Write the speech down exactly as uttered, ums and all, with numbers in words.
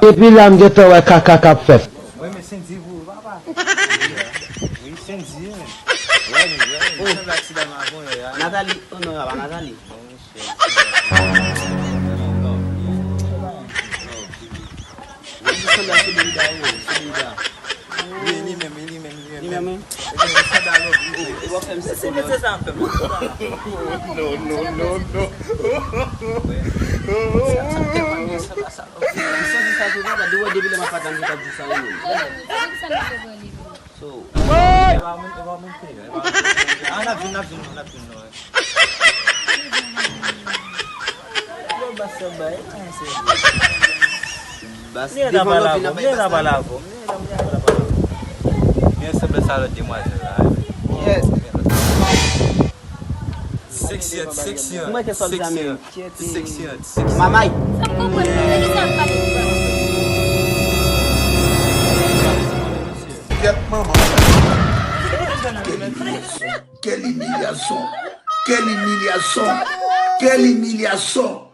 Depi la m gentan wè kaka k ap fèt. Wi, men Sendy vre, papa. Wi, Sendy, men. Wi, wi, wi. Sanble aksidan m avè w yè a. Nathalie, oh non, a pa Nathalie. Non, monchè. Non, non, non, non, non. Wi, li sanble ak Sobeida, wi, Sobeida. Wi, li menm, wi, li menm, li menm. Li menm, wi. Epi, li sanble ak Lovely tou. E, e, w ap fè m sikonòl. Se, se sa m fè m. Non, non, non, non. Sa, sa m fè pa byen, sa, sa, sa. Ou santi sa tou, papa, depi lè m ap pale, m t ap di sa, wi, menm. So, e pa moun, e pa moun peyi, e pa moun peyi. Ah, n ap vin, n ap vin, n ap vin, non, eh. Bon, bas sa bay, eh, se bas devan nan vin nan bay bas la. Byen, sanble sa lòt demwazèl la, eh. Yes. Sexy, sexy, sexy. Mamay. Sa m konprann pa, nan ki sa ap pale de prank? Kèt manman. Quelle humiliation. Quelle humiliation. Quelle humiliation. Quelle humiliation.